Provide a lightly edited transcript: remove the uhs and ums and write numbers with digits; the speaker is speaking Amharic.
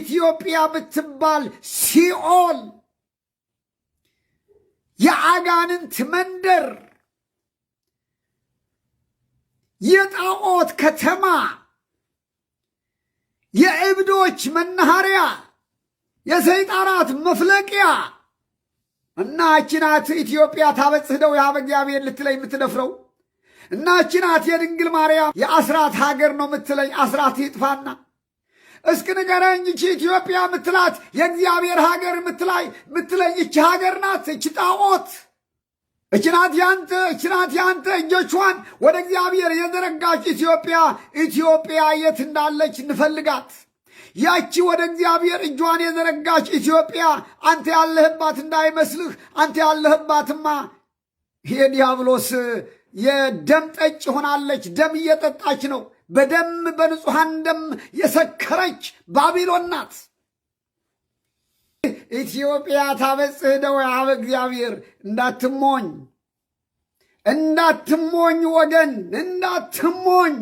ኢትዮጵያ ብትባል ሲኦል፣ የአጋንንት መንደር፣ የጣዖት ከተማ፣ የእብዶች መናኸሪያ፣ የሰይጣናት መፍለቂያ እና እቺ ናት ኢትዮጵያ ታበጽሕ እደዊሃ በእግዚአብሔር ልትለኝ የምትደፍረው። እና እቺ ናት የድንግል ማርያም የአስራት ሀገር ነው የምትለኝ። አስራት ይጥፋና እስኪ ንገረኝ፣ እቺ ኢትዮጵያ ምትላት የእግዚአብሔር ሀገር ምትለኝ እቺ ሀገር ናት? እቺ ጣዖት እቺ ናት ያንተ፣ እቺ ናት ያንተ እጆቿን ወደ እግዚአብሔር የዘረጋች ኢትዮጵያ። ኢትዮጵያ የት እንዳለች እንፈልጋት። ያቺ ወደ እግዚአብሔር እጇን የዘረጋች ኢትዮጵያ አንተ ያለህባት እንዳይመስልህ። አንተ ያለህባትማ የዲያብሎስ የደም ጠጭ ሆናለች። ደም እየጠጣች ነው። በደም በንጹሐን ደም የሰከረች ባቢሎን ናት። ኢትዮጵያ ታበጽሕ እደዊሃ በእግዚአብሔር። እንዳትሞኝ፣ እንዳትሞኝ ወገን፣ እንዳትሞኝ።